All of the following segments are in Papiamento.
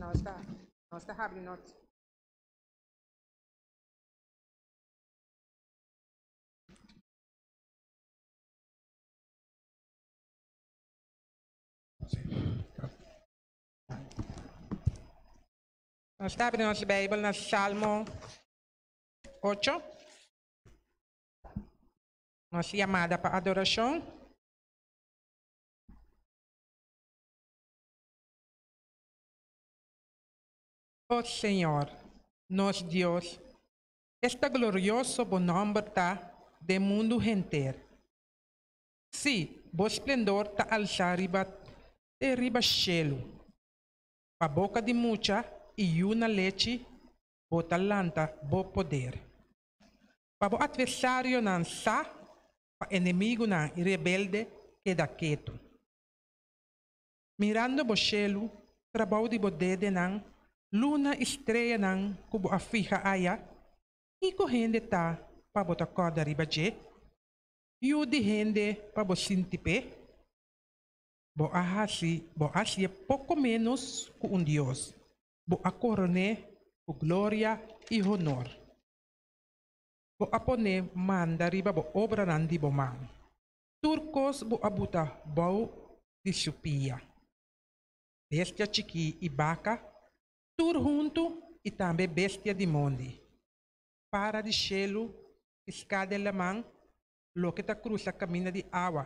Nos ta nos ta habri nos. Nos ta habri nos Bijbel na Salmo 8. Nos yamada pa adorashon. O Señor, nos Dios, esta glorioso bo nòmber ta den mundu henter. Sí, bo splendor ta alsá riba te riba shelu. Pa boka di mucha i yu na lechi bo ta lanta bo poder. Pa bo atversarionan sa, pa enemigunan i rebelde keda ketu. Mirando bo shelu, trabou di bo dedenan, luna i streanan ku bo a fiha aya, kiko hende ta pa bo ta kòrda riba dje? Yu di hende pa bo sinti p'e? Bo a hasi bo hasié poko ménos ku un dios, bo a koron'é ku gloria i honor. Bo a pon'é manda riba bo obranan di bo man. Tur kos bo a buta bou di su pia. Bestia chikí i baka, tur huntu i tambe bestia di mondi. Para di shelu, piská den laman, loke ta krusa kaminda di awa.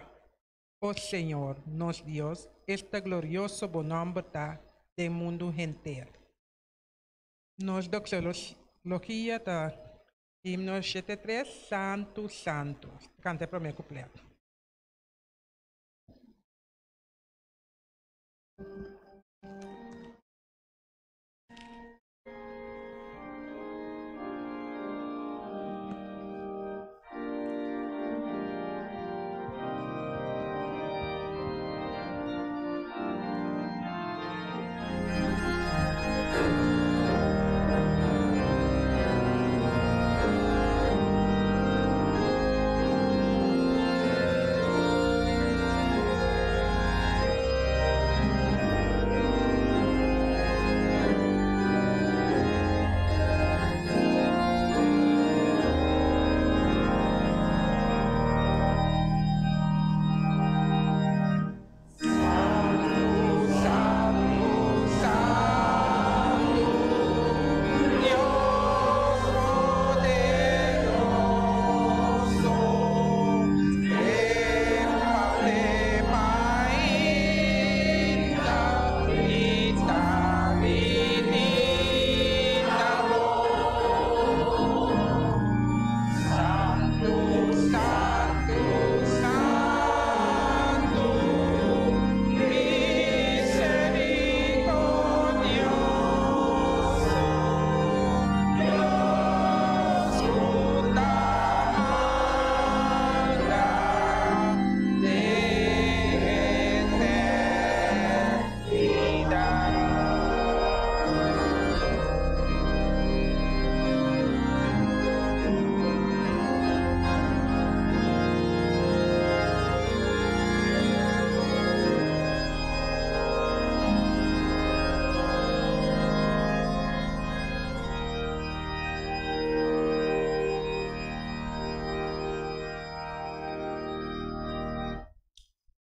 O Señor, nos Dios, esta glorioso bo nòmber ta den mundu henter. Nos doxologia ta Himno 73, Santu, Santu. Kanta e promé kuplet.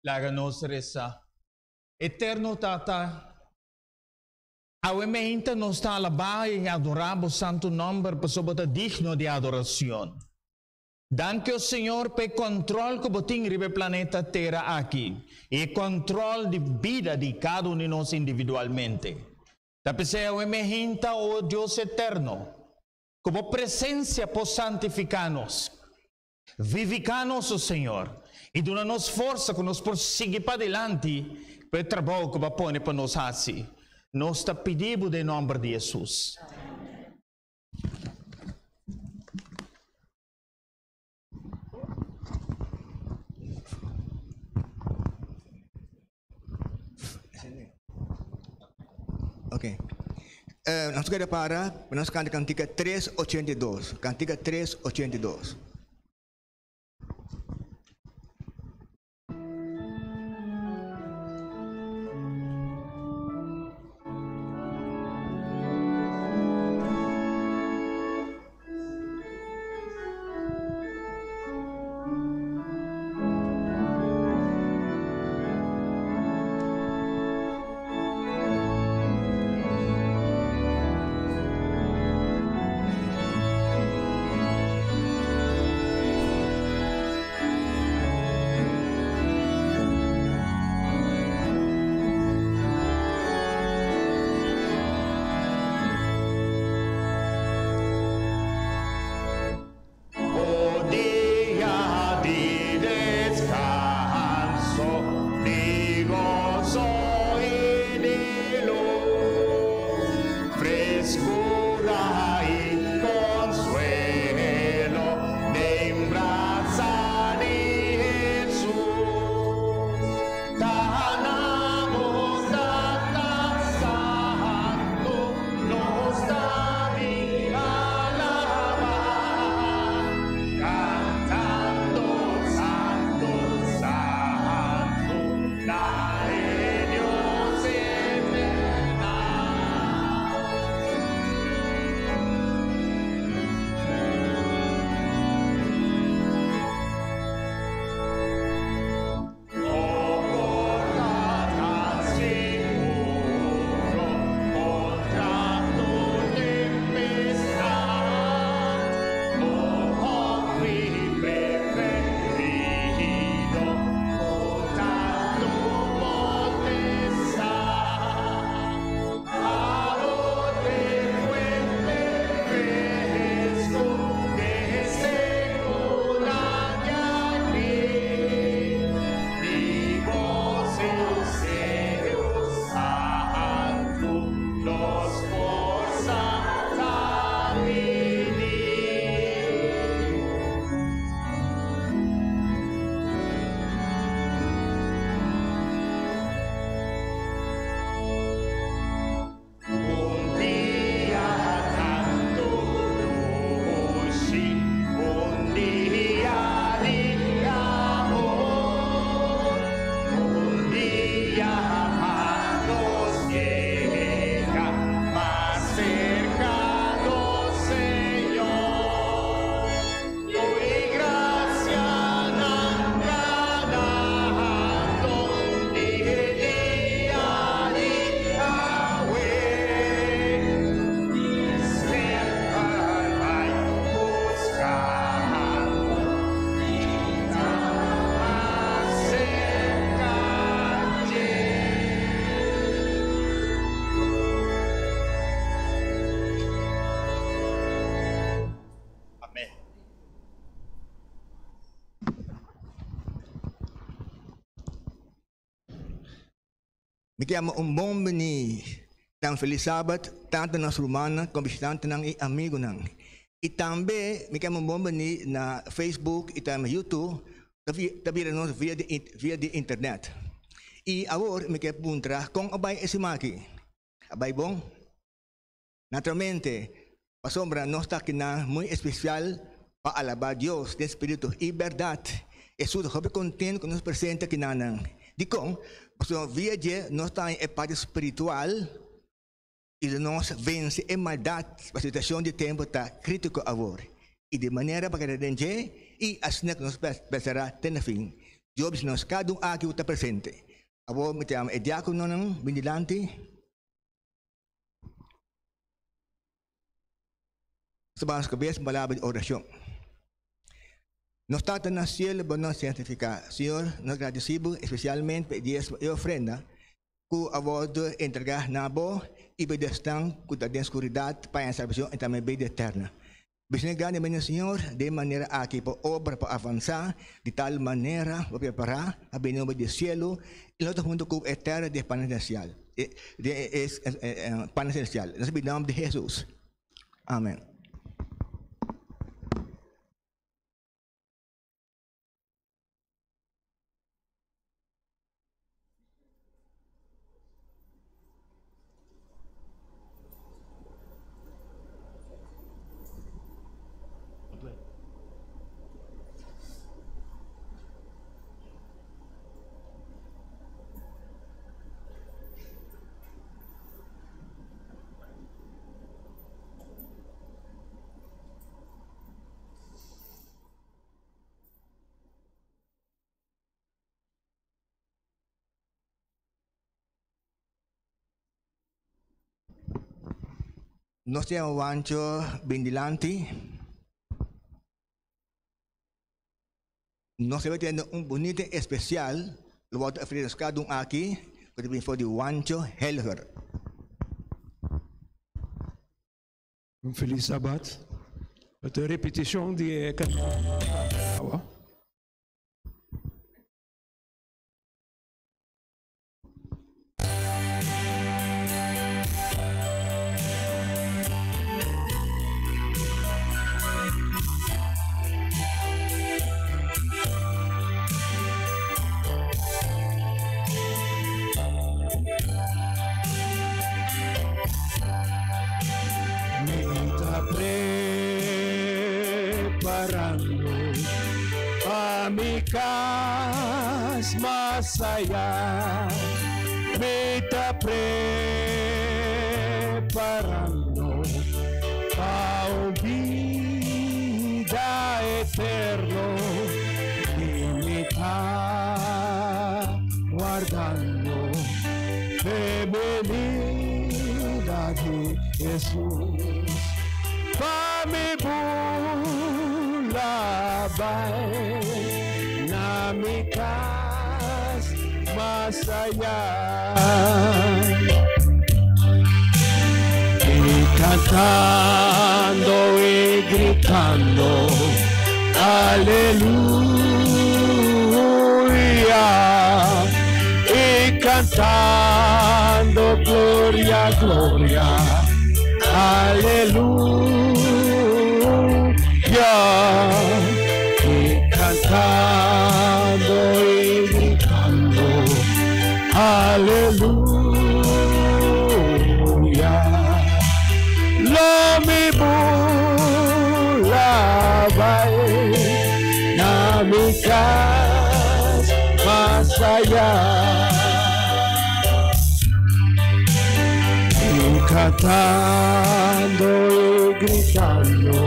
Laga nos resa. Eterno Tata, awe meinta nos ta alabá i adorá bo santu nòmber pasobra bo ta digno di adorashon. Danki, o Señor, pa e kòntròl ku bo tin riba e planeta Tera aki i e kòntròl di bida di kada un di nos individualmente. Ta p'esei awe meinta, o Dios eterno, ku bo presensia por santifiká nos. Viviká nos, o Señor, i duna nos forsa ku nos por sigui padilanti pa e trabou ku bo a pone pa nos hasi. Nos ta pidi bo den nòmber di Hesus. Ok. Eh, nos keda para, nos kanta kantika 382. Kantika 382. Mi ke yama un bon bini ta un felis sabat tantu nos rumannan komo bishitantenan i amigunan. I tambe mi ke yama un bon bini na Facebook i tambe YouTube ta bira nos via di via di internet. I awor mi ke puntra kon a bai e siman aki? A bai bon? Naturalmente, pasobra nos ta akinan muy especial pa alabá Dios den spiritu i bèrdat. Hesus ta hopi kontentu ku nos presente akinanan. Dikon? Pasobra via dje nos ta haña e parti spiritual i lo nos vense e maldat. Pa situashon di tempu ta kritiko awor, i di manera pa keda den dje i asina ku nos perseverá te na fin. Dios bisa nos kada un aki ku ta presente. Awor mi ta yama e diakononan bin dilanti. Nos ta baha nos kabes un palabra di orashon. Nos Tata na sielo, bo nos santifiká. Señor, nos gradisí bo espesialmente pa e diesmo i ofrenda ku a wòrdu entregá na bo i pa esnan ku ta den skuridat pa haña salbashon i tambe bida eterna. Bishna grandemente Señor, den manera aki pa obra por avansá di tal manera bo prepará pa bini nobo di cielo i lo ta hunto ku e tera di e pan esencial, di e pan esencial. Nos ta pidi nomber di Hesus. Amen. Nos tin un wancho bin dilanti. Nos ta teniendo un bunita especial lo wòrdu ofrecido cada un aki ku ta bin for di Wancho Helger. Un feliz Sabat. Ta repeticion di e cantica. Mi ta preparando pa mi cas mas allá. Mi ta preparando pa un vida eterno. Y mi ta wardando p'e benida di Hesus. Pa mi bula bai na mi cas mas allá. Y cantando y gritando, aleluya. Y cantando, gloria, gloria, aleluya. Y cantando y gritando, aleluya. Lo mi bula bai na mi cas mas allá. Y cantando y gritando,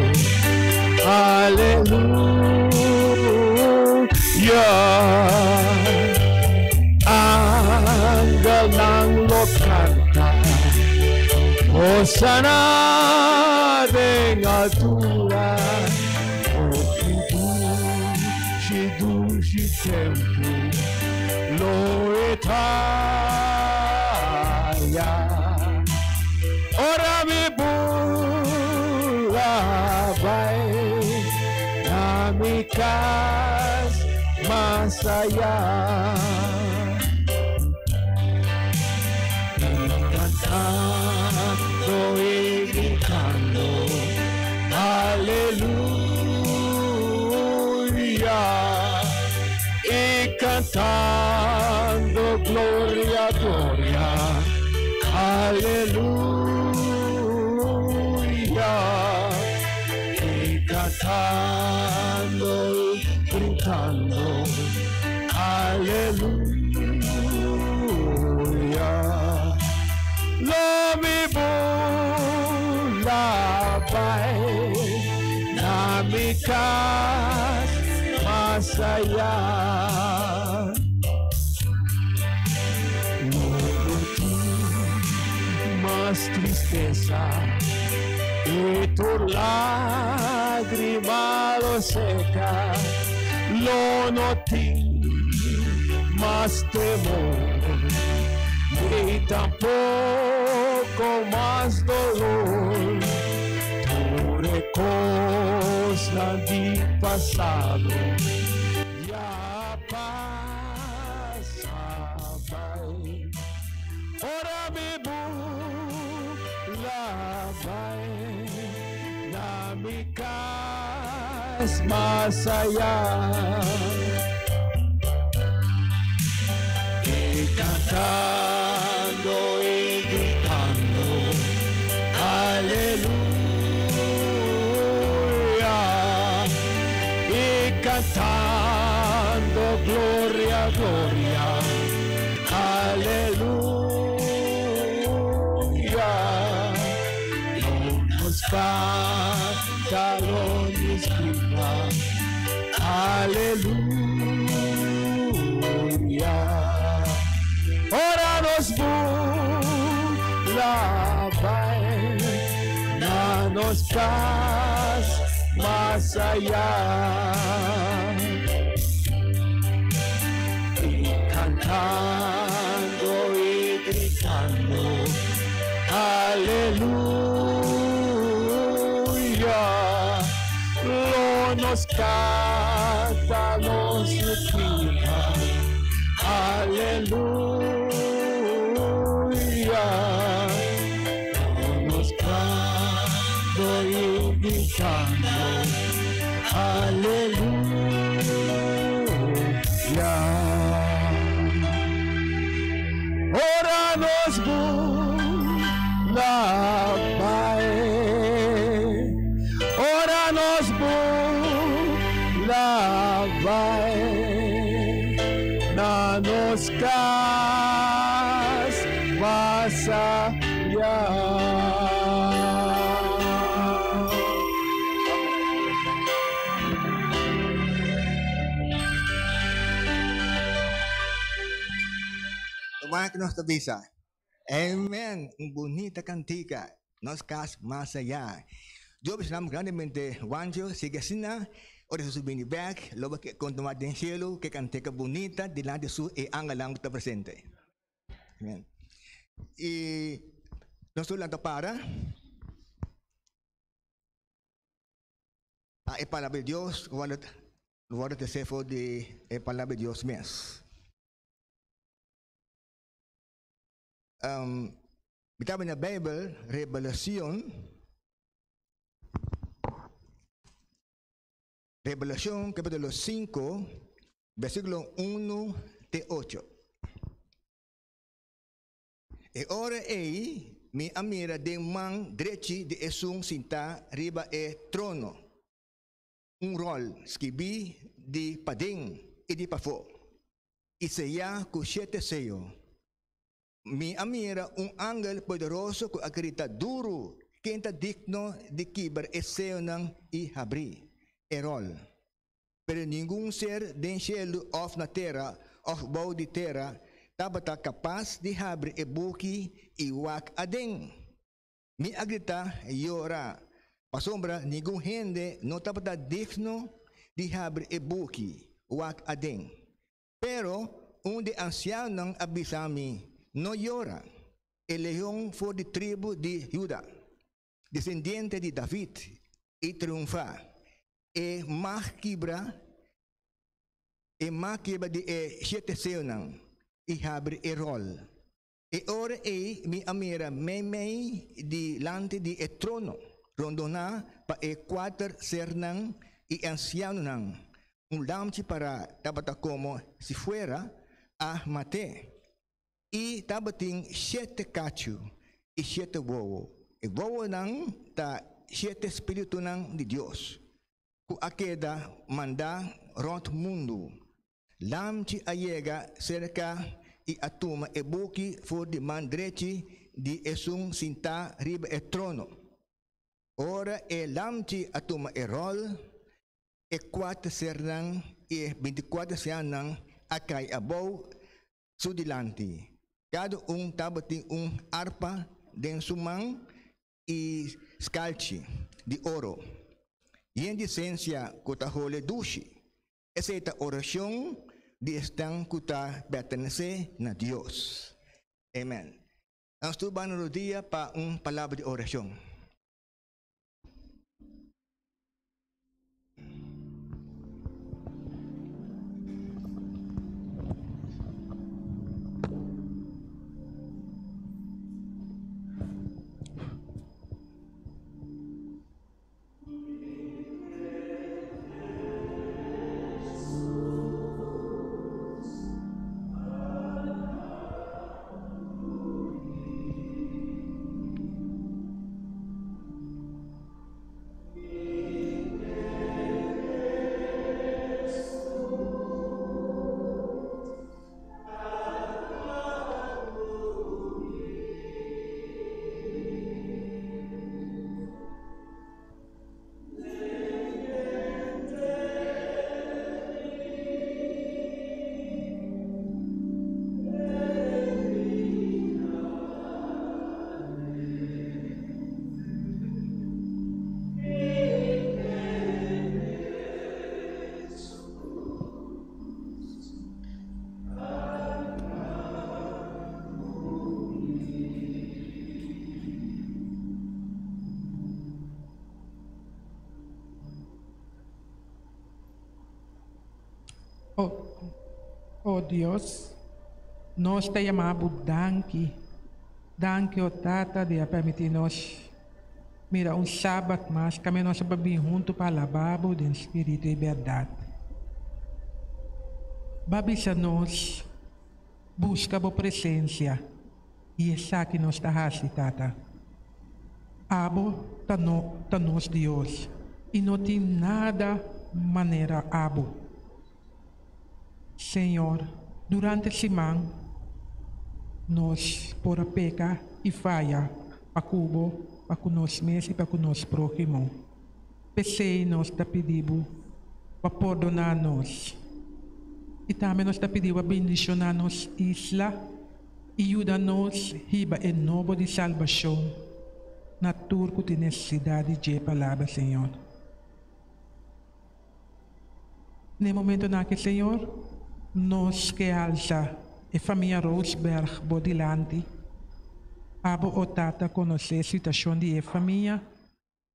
aleluya. Angelnan lo canta, Hosana den altura, oh ki dushi dushi tempo lo e ta aya. Ora mi bula bai na mi cas mas allá. Aleluya. Y cantando gloria, gloria. Aleluya. Y cantando y gritando. Aleluya. Lo mi bula bai na mi kas mas ayá. Lo no tin mas tristesa i tur lágrima lo seka. Lo no tin mas temor ni tampoko mas dolor. Tur e kosnan di pasado ya a pasa bai. Ora mi bula bai na mi kas mas ayá. Y cantando y gritando, aleluya. Y cantando, gloria, gloria, aleluya. No nos canta, lo nos grita, aleluya. Ora nos bula bai na nos kas mas ayá. Y cantando y gritando, aleluya. Lo nos canta, nos grita, aleluya. Lo nos canta y gritando, aleluya. Ora nos bula bai, ora nos bula bai, na nos kas mas ayá. Tuma ku nos ta bisa. Amen. Un bunita kantika. Nos kas mas ayá. Dios bendiciona grandemente Juancho. Sigui asina. Ora Jesus bini bek, lo bo ke kontinuá den cielo ku e kantika bunita dilanti su e angelnan ku ta presente. Amen. I nos tur lanta para. Pa e palabra di Dios wòrdu wòrdu tresé for di e palabra di Dios mes. Um, mi ta na Bijbel, Revelacion. Revelacion capítulo 5, versículo 1 te 8. E ora ei mi a mira den man drechi di esun sintá riba e trono un ròl skibí di paden i di pafó, i seyá ku shete seyo. Mi a mira un angel poderoso ku a grita duru, Ken ta digno di kibra e seyonan i habrí e ròl? Pero ningun ser den shelu òf na tera òf bou di tera tabata kapas di habri e buki i wak aden. Mi a grita yora, pasobra ningun hende no tabata digno di habri e buki wak aden. Pero un di ansianonan a bisa mi, No yora. E leon for di tribu di Huda, desendiente di David, i triunfá. E mag kibra e mag kibra di e shete seonan i habri e ròl. E ora ei mi a mira meimei dilanti di e trono. rondoná pa e kuater sernan i e ansianonan. Un lamchi pará tabata komo si fuera a mat'é. I tabatin shete kachu i shete wowo. E wowonan ta shete spiritunan di Dios ku a keda mandá rònt mundu. Lamchi a yega serka i a tuma e buki for di man drechi di esun sintá riba e trono. Ora e Lamchi a tuma e ròl, e kuater sernan i e bintikuater ancianonan a kai abou su dilanti. Kada un tabatin un arpa den su man i skalchi di oro, yen di sensia ku ta hole dushi. Esei ta orashon di esnan ku ta pertenesé na Dios. Amen. Nos tur banda rodia pa un palabra di orashon. O, o Dios, nos ta yama Bo danki. Danki, o Tata, di a permiti nos mira un Sabat mas, kami nos a bin huntu pa alaba Bo den spiritu i bèrdat. Bo a bisa nos, Buska Bo presensia. I esaki nos ta hasi, Tata. Abo ta no ta nos Dios, i no tin nada manera Abo. Señor, durante siman nos por a peka i faya pa ku Bo, pa ku nos mes i pa ku nos próhimo. P'esei nos ta pidi Bo pa pordoná nos. I tambe nos ta pidi Bo pa bendishoná nos isla i yuda nos hiba e nobo di salbashon na tur ku tin nesesidat di dje palabra, Señor. Na e momentonan aki, Señor, nos ke alsa e famia Roosberg Bo dilanti. Abo, o Tata, konosé e situashon di e famia.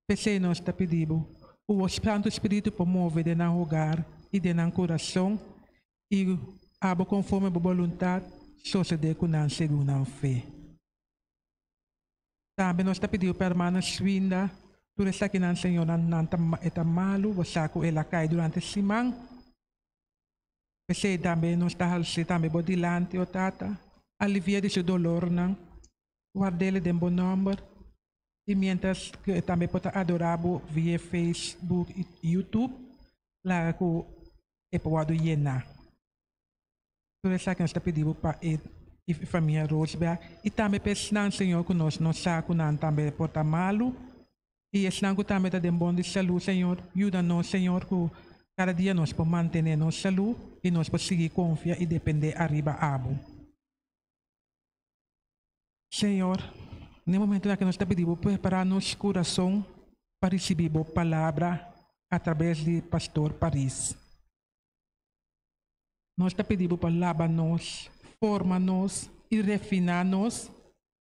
P'esei nos ta pidi Bo ku Bo Santu Spiritu por move den nan hogar i den nan kurason i abo konforme Bo boluntat sosodé ku nan segun nan fe. Tambe nos ta pidi Bo pa hermana Swinda tur esakinan Señor nan nan ta e ta malu Bo sa ku el a kai durante siman. P'esei tambe nos ta hals'é tambe Bo dilanti, o Tata, alivia di su dolornan, ward'el den Bo nòmber. I mientras ku e tambe por ta adorá bo via Facebook i YouTube, laga ku e por wòrdu yená. Tur esaki nos ta pidi bo pa e i famia Roosberg i tambe pa esnan, Señor, ku nos no sa ku nan tambe por ta malu i esnan ku tambe ta den bon di salú, Señor, yuda nos, Señor, ku kada dia nos por mantené nos salú i nos por sigui konfia i dependé ariba abo. Señor, n'e momento aki nos ta pidi Bo prepara nos kurason pa risibi Bo palabra atrabes di Pastor Paris. Nos ta pidi Bo pa laba nos, forma nos i refina nos,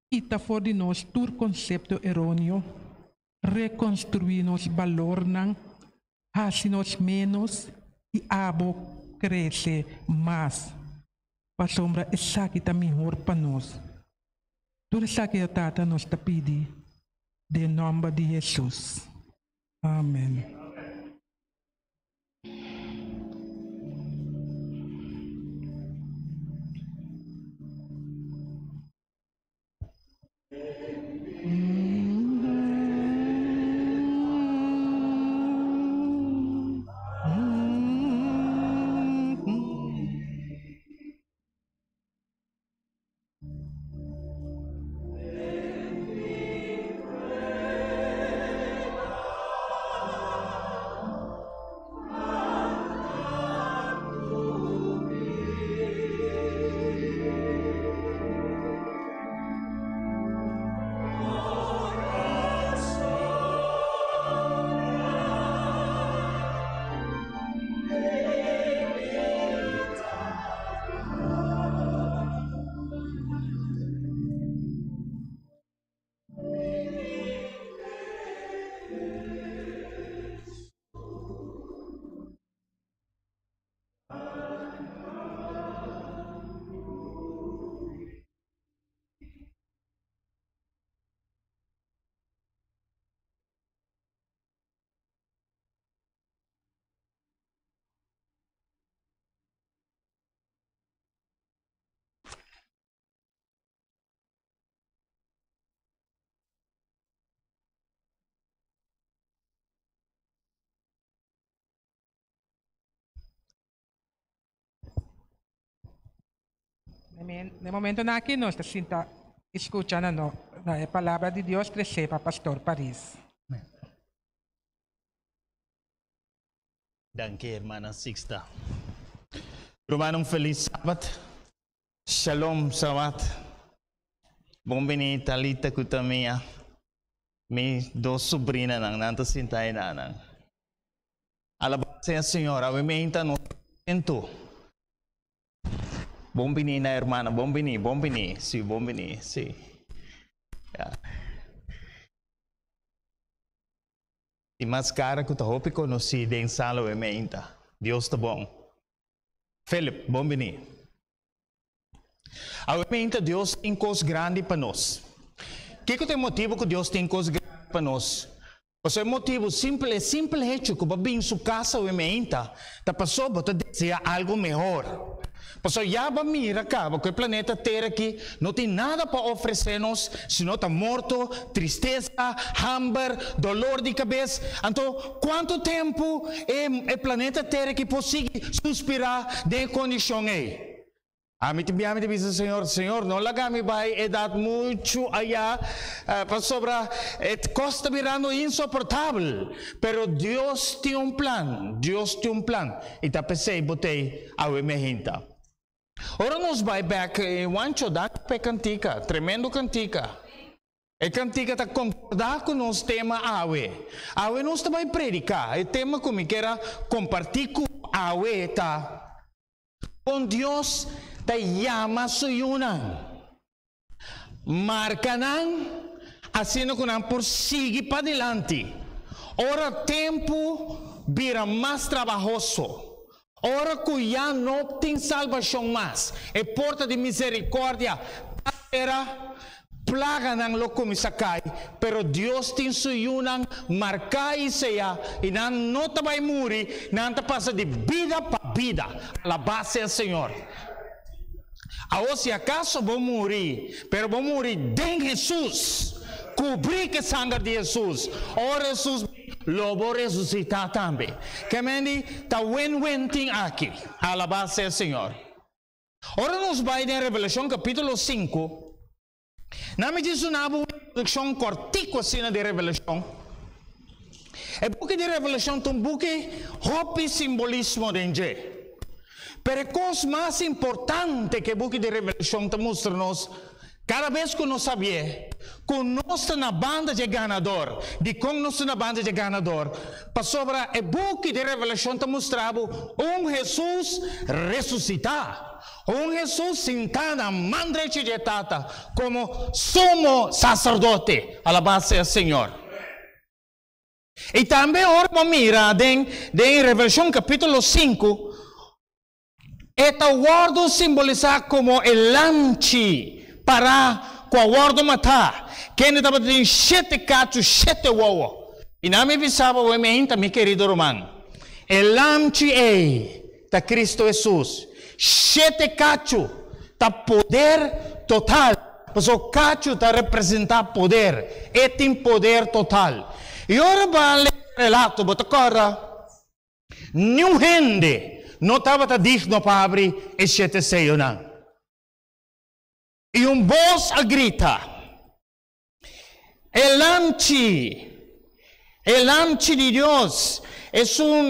kita for di nos tur konsepto eronio, rekonstrui nos balornan, hasi nos menos i abo krese mas. Pasobra esaki ta mihor pa nos. Tur esaki, o Tata, nos ta pidi. Den nòmber di Hesus. Amen. Na e momentonan aki nos ta sinta skucha na no na e palabra di Dios tresé pa Pastor Paris. Danki hermana Sixta. Ruman un felis sabat. Shalom sabat. Bon bini Talita ku Tamia. Mi dos sobrinanan nan ta sinta enanan. Alabá sea Señor. Awe meinta nos kontentu. Bon bini na hermana, bon bini, bon bini. Si, bon bini, si. Ya. Tin mas cara cu ta hopi conoci den sala awe meinta. Dios ta bon. Philip, bon bini. Awe meinta Dios tin cos grandi pa nos. Kico ta e motibo cu Dios tin cos grandi pa nos? Pasobra e motibu simpel, e simpel hecho ku bo a bin su kas awe meinta, ta pasobra bo ta desea algu mehor. Pasobra ya bo a mira kaba ku e planeta Tera aki no tin nada pa ofresé nos sino ta morto, tristesa, hamber, dolor di kabes. Anto, kuantu tempu e e planeta Tera aki por sigui suspirá den e kondishon ei? Ami ta bia mi ta bisa Señor, Señor, no laga mi bai edat muchu ayá, pasobra e kos ta birando insoportabel. Pero Dios tin un plan, Dios tin un plan, i ta p'esei bo t'ei awe mi a hinta. Ora nos bai bèk, Juancho, danki pa e kantika, tremendo kantika. E kantika ta konkordá ku nos tema awe. Awe nos ta bai prediká. E tema ku mi kier a kompartí ku bo awe ta, Kon Dios ta yama su yunan? Marka nan asina ku nan por sigui padilanti ora tempu bira mas trabahoso, ora ku ya no tin salbashon mas, e porta di miserikòrdia ta sera, plaganan lo kuminsá kai, pero Dios tin su yunan marká i seyá, i nan no ta bai muri, nan ta pasa di bida pa bida. Alabá sea Señor! Awor si akaso bo muri, pero bo muri den Hesus, kubrí ku e sanger di Hesus, ora Hesus bin, lo bo resusitá tambe. Ke men di, ta win-win tin aki. Alabá sea Señor! Ora nos bai den Revelashon kapítulo sinku, nan mi tin suna bo un introdukshon kòrtiku asina di Revelashon. E buki di Revelashon ta un buki hopi simbolismo den dje. Pero e kos mas importante ku e buki di Revelashon ta mustra nos kada bes ku nos sabié ku nos ta na banda dje ganador. Dikon nos ta na banda dje ganador? Pasobra e buki di Revelashon ta mustra bo un Hesus resusitá, un Hesus sintá na man drechi dje Tata komo Sumo Saserdote. Alabá sea Señor! I tambe ora bo mira den den Revelashon kapítulo sinku, e ta wòrdu simbolisá komo e lamchi pará. ku a wòrdu matá, kende tabatin shete kachu, shete wowo. I nan mi bisa bo meinta, mi kerido ruman, e lamchi ei ta Kristu Hesus. Shete kachu ta poder total, pasobra kachu ta representá poder, e tin poder total. I ora bo a lesa e relato, bo ta kòrda niun hende no tabata digno pa habri e shete seyonan. I un bos a grita, E Lamchi! E Lamchi di Dios! Esun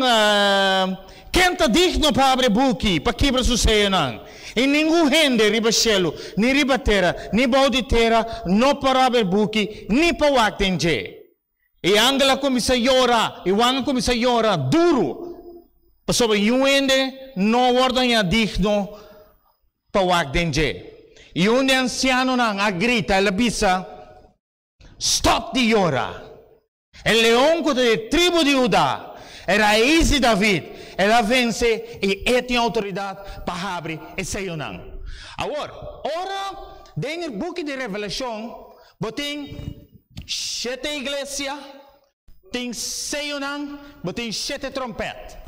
ken ta digno pa habri e buki, pa kibra su seyonan? I ningun hende riba shelu, ni riba tera, ni bou di tera no por habri e buki ni pa wak den dje. E angel a kuminsá yora, i Juan a kuminsá yora duru, pasobra niun hende no a wòrdu hañá digno pa wak den dje. I un di e ansianonan a grita, el a bisa, Stòp di yora! E leon ku ta di e tribu di Hudá, e rais di David, el a vense i e tin outoridat pa habri e seyonan. Awor, ora den e buki di Revelashon bo tin shete iglesia, bo tin seyonan, bo tin shete tròmpèt.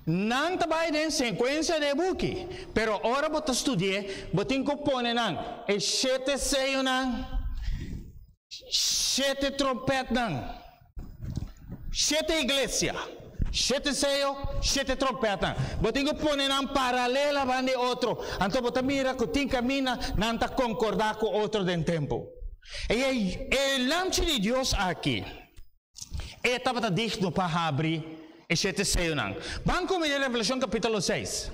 Nan ta bai den sekuensia di e buki, pero ora bo ta studi'é, bo tin ku pone nan e shete seyonan, shete trompètnan, shete iglesia, shete seyo, shete trompètnan. Bo tin ku pone nan paralel aban di otro, anto bo ta mira ku tin kaminda nan ta konkordá ku otro den tempu. I e Lamchi di Dios aki. E tabata digno pa habri e shete seyonan. Ban ku mi den Revelashon kapítulo seis.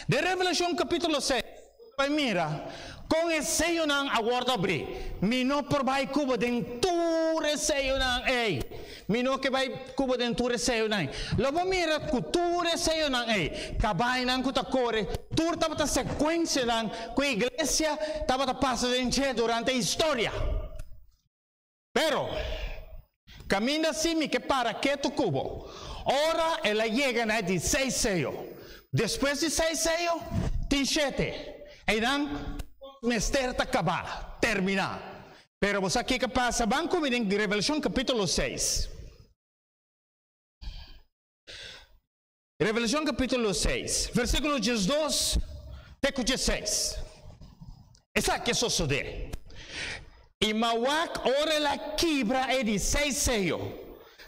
Den Revelashon kapítulo seis, bo ta bai mira kon e seyonan a wòrdu abrí. Mi no por bai ku bo den tur e seyonan ei. Mi no ke bai ku bo den tur e seyonan ei. Lo bo mira ku tur e seyonan ei, kabainan ku ta kore, tur tabata sekuensianan ku e iglesia tabata pasa den dje durante historia. Pero, kaminda si mi ke para ketu ku bo. Ora el a yega na e di seis seyo. Despues di seis seyo, tin shete. Einan kos mester ta kabá, terminá. Pero bo sa kiko a pasa? Ban ku mi den Revelashon kapítulo seis. Revelashon kapítulo seis, versíkulo diesdos te ku diesseis. Esaki a sosodé. I mawak ora el a kibra e di seis seyo,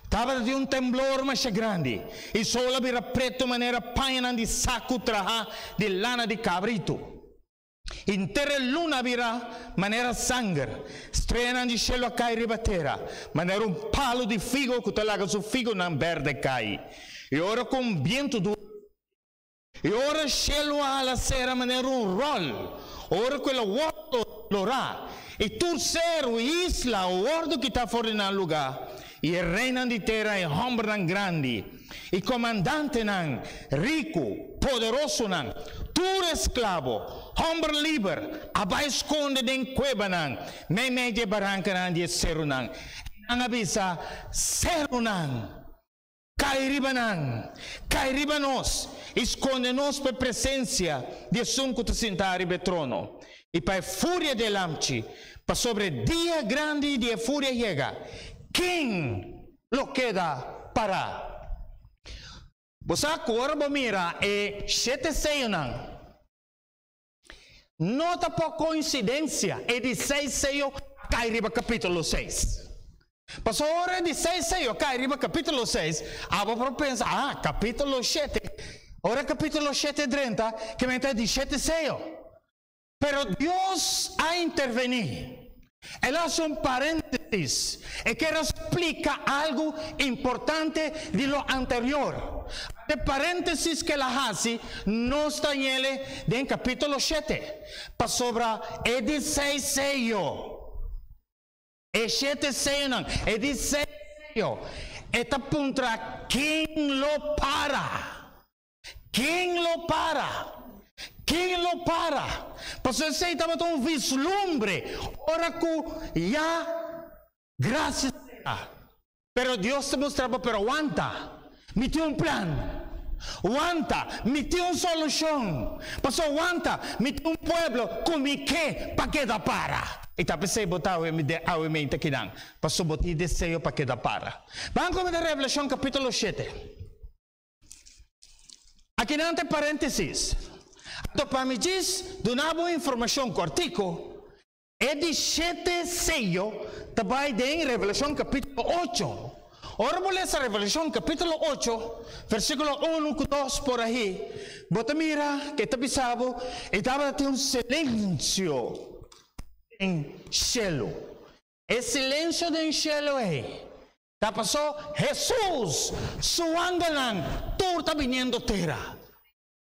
tabata tin un temblor masha grandi, i sol a bira pretu manera pañanan di saku trahá di lana di kabritu. Henter e luna a bira manera sanger, streanan di shelu a kai riba tera, manera un palu di figo ku ta laga su figonan bèrdè kai. I ora ku un bientu duru a bini, i ora shelu a hala sera manera un ròl, ora ku el a wòrdu lorá, i tur seru i isla a wòrdu kitá for di nan lugá, i e reinan di tera i hòmbernan grandi, i komandantenan riku, poderosonan, tur esklabo, hòmber liber, a bai skonde den kuebanan meimei di e barankanan di e serunan. I nan a bisa, Serunan, kai riba nan, kai riba nos, i skonde nos pa e presensia di esun ku ta sintá riba e trono, i pa e furia di e Lamchi, pasobra e dia grandi di e furia yega. Ken lo keda pará. Bo sa ku ora bo mira e shete seyonan, no ta por koinsidensia e di seis seyo a kai riba kapítulo seis. Pasobra ora e di seis seyo a kai riba kapítulo seis, abo por pensa, ah, kapítulo shete, ora kapítulo shete drenta, ke mester e di shete seyo. Pero Dios a intervení. El a hasi un paréntesis. E kier a splika algu importante di lo anterior. E paréntesis ku el a hasi nos ta ñele den kapítulo shete, pasobra e di seis seyo, e shete seyonan, e di seis seyo, e ta puntra ken lo para. Ken lo para? Ken lo para? Pasobra esei tabata un vislumbre ora ku ya grasia sera. Pero Dios ta mustra bo, pero wanta, mi tin un plan. Wanta, mi tin un solushon. Paso wanta, mi tin un pueblo ku mi ke pa keda para. I ta p'esei bo ta awe de awe mente akinan, paso bo tin deseo pa keda para. Ban ku mi den Revelashon kapítulo shete. Akinan ta e paréntesis. Anto pa mi djis duna bo informashon kòrtiku, E di shete seyo ta bai den Revelashon kapítulo ocho. Ora bo lesa Revelashon kapítulo ocho, versíkulo unu ku dos por ahi, bo ta mira ku e ta bisa bo e tabata tin un silensio den shelu. E silensio den shelu ei ta pasó Hesus su angelnan tur ta biniendo tera.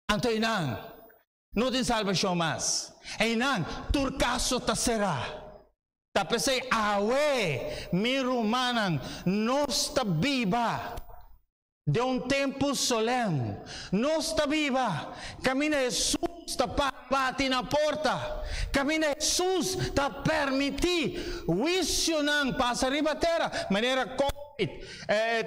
Anto einan No tin salbashon mas. Einan tur kaso ta será. Ta p'esei awe, mi rumannan, nos ta biba den un tempu solèm. Nos ta biba kaminda Hesus ta para bati na porta, kaminda Hesus ta permití huisionan pasa riba tera, manera covid,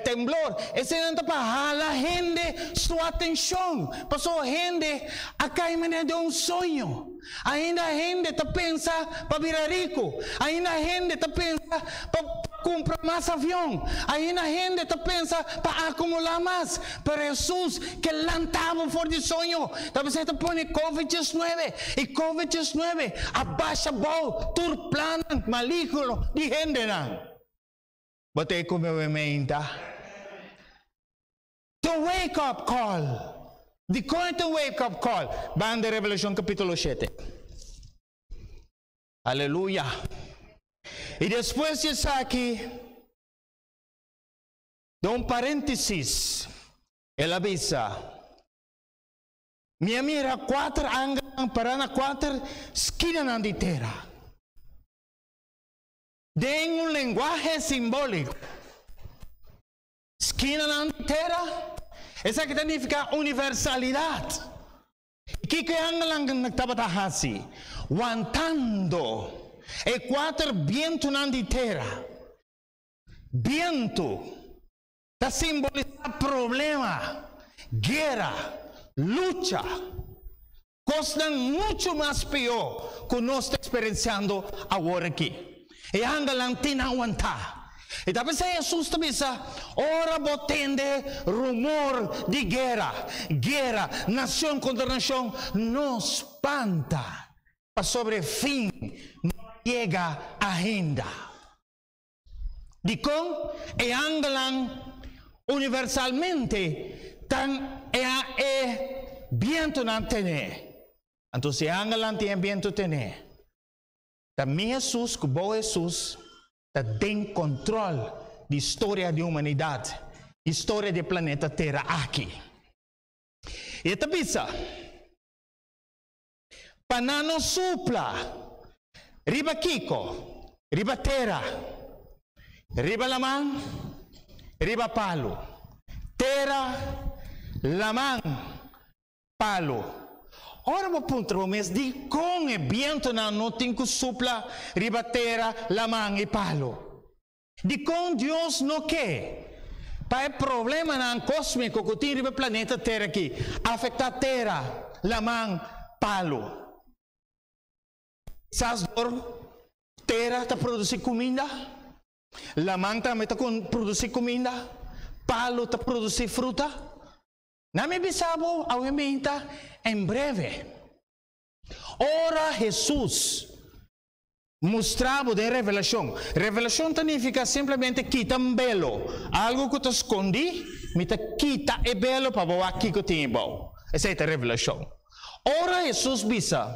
Temblor, eseinan ta pa hala hende su atenshon, pasobra hende a kai manera den un soño. Ainda hende ta pensa pa bira riku, ainda hende ta pensa pa kumpra mas avion, ainda hende ta pensa pa akumulá mas. Pero Hesus ke lanta bo for di soño. Ta p'esei ta pone Covid diesnuebe, i Covid diesnuebe a basha bou tur plannan maligno di hendenan. Bo ta e kume we meinta? Ta un wake up call. Dikon e ta un wake up call? Ban den Revelashon kapítulo shete. Aleluya. I despues di esaki, den un paréntesis, el a bisa, Mi a mira kuater angelnan pará na kuater skinanan di tera. Den un lenguahe simbóliko, skinanan di tera, esaki ta nifiká universalidat. I kiko e angelnan tabata hasi? Wantando e kuater bientunan di tera. Bientu ta simbolisá problema, guera, lucha. Kosnan muchu mas pió ku nos ta eksperensiando awor aki. E angelnan tin nan wantá. I ta p'esei Hesus ta bisa, Ora bo tende rumor di guera, guera, nashon kontra nashon, no spanta, pasobra e fin no a yega ainda. Dikon e angelnan universalmente ta e e bientunan tené? Anto si e angelnan tin e bientu tené, ta mi Hesus ku bo Hesus ta den kontròl di historia di humanidat, historia di e planeta Tera aki. I e ta bisa, Pa nan no supla riba kiko? Riba tera, riba laman, riba palu. Tera, laman, palu. Ora bo puntra bo mes dikon e bientunan no tin ku supla riba tera, laman i palu? Dikon Dios no ke pa e problemanan kósmiko ku tin riba e planeta Tera aki afektá tera, laman, palu? Kisas dor tera ta produsí kuminda, laman tambe ta produsí kuminda, palu ta produsí fruta. Na mi bisa bo awe meinta en breve. Ora Hesus mustra bo den revelashon. Revelashon ta nifiká simplemente kita un belo, algu ku ta skondí, mi ta kita e belo pa bo wak kiko tin ebou. Esei ta revelashon. Ora Hesus bisa,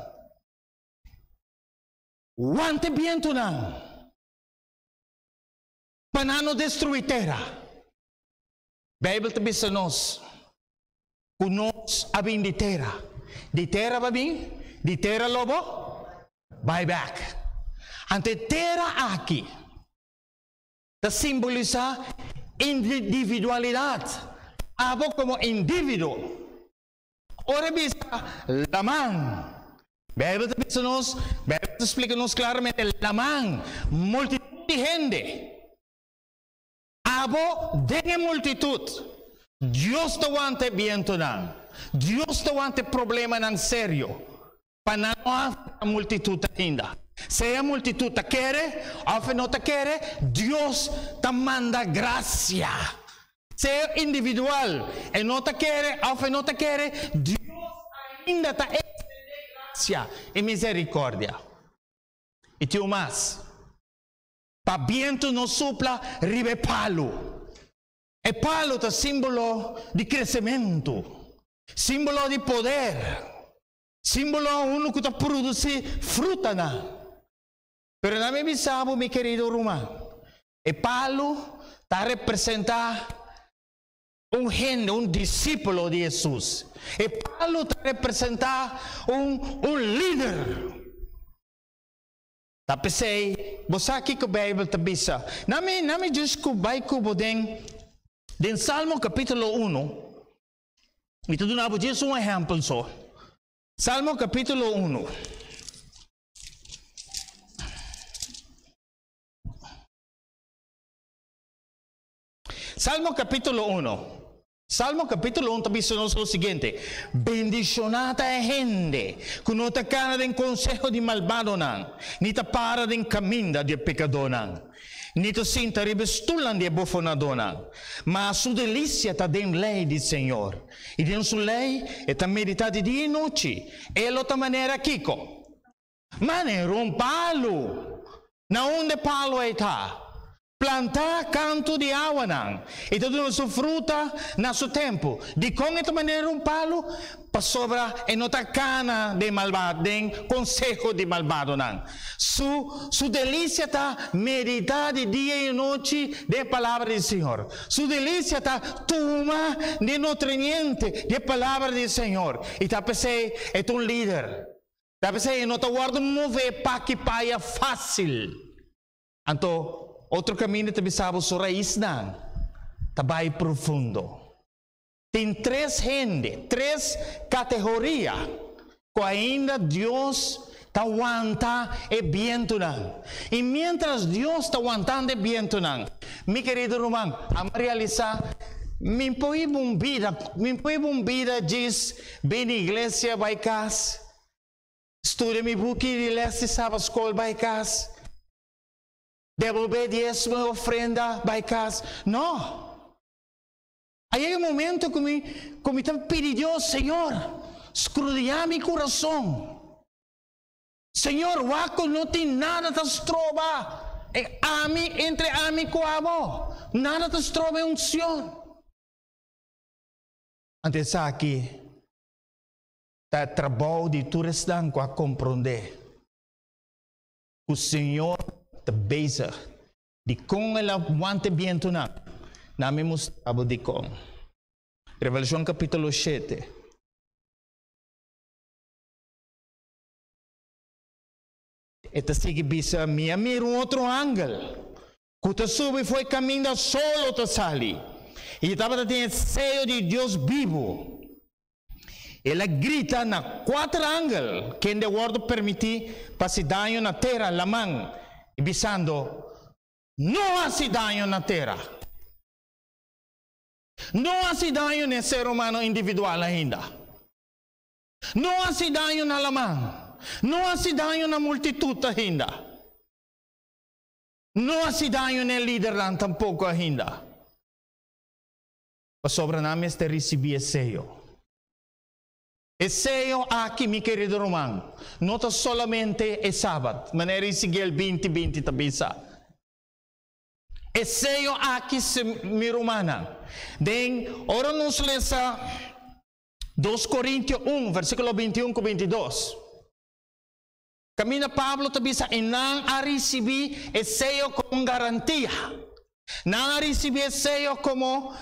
Wanta e bientunan pa nan no destruí tera. Beibel ta bisa nos ku nos a bin di tera. Di tera bo a bin, di tera lo bo bai bèk. Anto e tera aki ta simbolisá individualidat, abo komo individuo. Ora e bisa laman, Beibel ta bisa nos, Beibel ta splika nos klaramente, laman, multitut di hende. Abo den e multitut. Dios ta wanta e bientonan. Dios ta wanta e problemanan serio pa nan no afecta multitud ainda. Sea multitud ta kere of e no ta kere, Dios ta manda gracia. Sea individual e no ta kere of e no ta kere, Dios ainda ta extende gracia y misericordia. Y tin un mas, pa biento no supla riba e palu. E palu ta símbolo di kresementu, símbolo di poder, símbolo unu ku ta produsí frutanan. Pero na mi bisa bo, mi kerido ruman, e palu ta representá un hende, un disípulo di Hesus. E palu ta representá un un lider. Ta p'esei, bo sa kiko Beibel ta bisa. Na mi, na mi djis ku bai ku bo den, den Salmo kapítulo unu. Mi ta duna bo djis un ehèmpel so. Salmo kapítulo unu. Salmo kapítulo unu. Salmo capítulo un ta bisa nos lo siguiente, Bendishoná ta e hende ku no ta kana den konseho di malbadonan, ni ta para den kaminda di e pekadónan, ni ta sinta riba e stulnan di e bofonadónan. Ma su delisia ta den lei di Señor, i den su lei e ta meditá di dia i nochi. E lo ta manera kiko? Manera un palu. Na unda e palu ei ta? Plantá kantu di awanan, i ta duna su fruta na su tempu. Dikon e ta manera un palu? Pasobra e no ta kana den malbado, den konseho di malbadonan. Su su delisia ta meditá di dia i nochi den e palabra di Señor. Su delisia ta tuma di nutriente di e palabra di Señor. I ta p'esei e ta un lider. Ta p'esei e no ta wòrdu mové p'aki p'aya fásil. Anto, otro kaminda ta bisa bo su raisnan ta bai profundo. Tin tres hende, tres kategoria ku ainda Dios ta wanta e bientunan. I miéntras Dios ta wantando e bientunan, mi kerido ruman, amo realisá mi por hiba un bida, mi por hiba un bida djis bini iglesia bai kas. Studia mi buki di les di Sabbat School bai kas. Debolbé diesmo i ofrenda bai kas. No! A yega e momento ku mi ku mi ta pidi Dios, Señor, skrudiá mi kurason. Señor, wak ku no tin nada ta stroba e ami entre ami ku abo. Nada ta stroba e unsion. Anto esaki Ta e trabou di tur esnan ku a komprondé ku Señor ta bezig. Dikon el a wanta e bientunan? Na mi mustra bo dikon. Revelashon kapítulo shete. E ta sigui bisa, Mi a mira un otro angel ku ta subi for e kaminda solo ta sali, i e tabata tin e seyo di Dios bibu. El a grita na kuater angel kende a wòrdu permití pa hasi daño na tera, laman, i bisando, No hasi daño na tera! No hasi daño na e ser humano individual ainda! No hasi daño na laman! No hasi daño na multitut ainda! No hasi daño na e lidernan tampoko ainda, pasobra nan mester risibí e seyo. E seyo aki, mi kerido ruman, no ta solamente e Sabat, manera Ezekiel binti binti ta bisa. E seyo aki, mi rumannan, den ora nos lesa Dos Korintio un, versíkulo bintiun ku bintidos. Kaminda Pablo ta bisa i nan a risibí e seyo komo un garantia. Nan a risibí e seyo komo,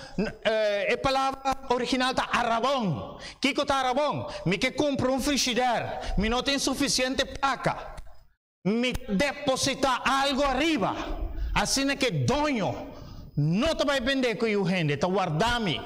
e palabra original ta arabon. Kiko ta arabon? Mi ke kumpra un frishider, mi no tin sufisiente plaka. Mi ta depositá algu ariba, asina ku e doño no ta bai bendé ku yu hende, ta warda mi.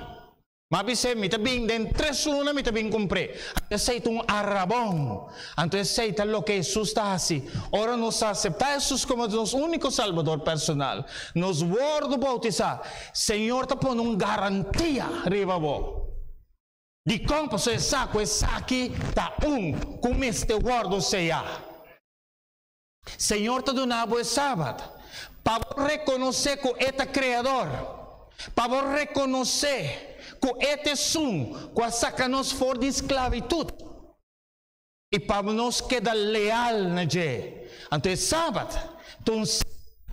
M'a bis'é, Mi ta bin den tres luna mi ta bin kumpr'é. Anto esei ta un arabon. Anto esei ta loke Hesus ta hasi. Ora nos aseptá Hesus komo nos úniko Salbador personal, nos wòrdu boutisá, Señor ta pone un garantia riba bo. Dikon? Pasobra e sa ku esaki ta un ku mester wòrdu seyá. Señor ta duna bo e Sabat pa bo rekonosé ku E ta Kreador, pa bo rekonosé ku E ta esun ku a saka nos for di sklabitut i pa nos keda leal na dje. Anto e Sabat ta un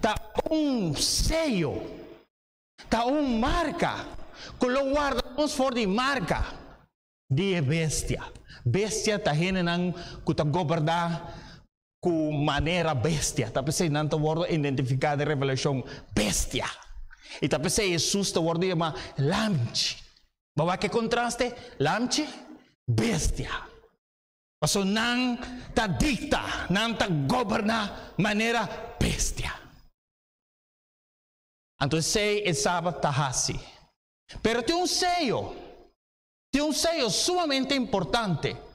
ta un seyo, ta un marka ku lo warda nos for di marka di e bestia. Bestia ta hendenan ku ta goberná ku manera bestia. Ta p'esei nan ta wòrdu identifiká den Revelashon, bestia. I ta p'esei Hesus ta wòrdu yamá Lamchi. Bo wak e kontraste? Lamchi, bestia. Pasobra nan ta dikta, nan ta goberná manera bestia. Anto esei e Sabat ta hasi. Pero tin un seyo, tin un seyo sumamente importante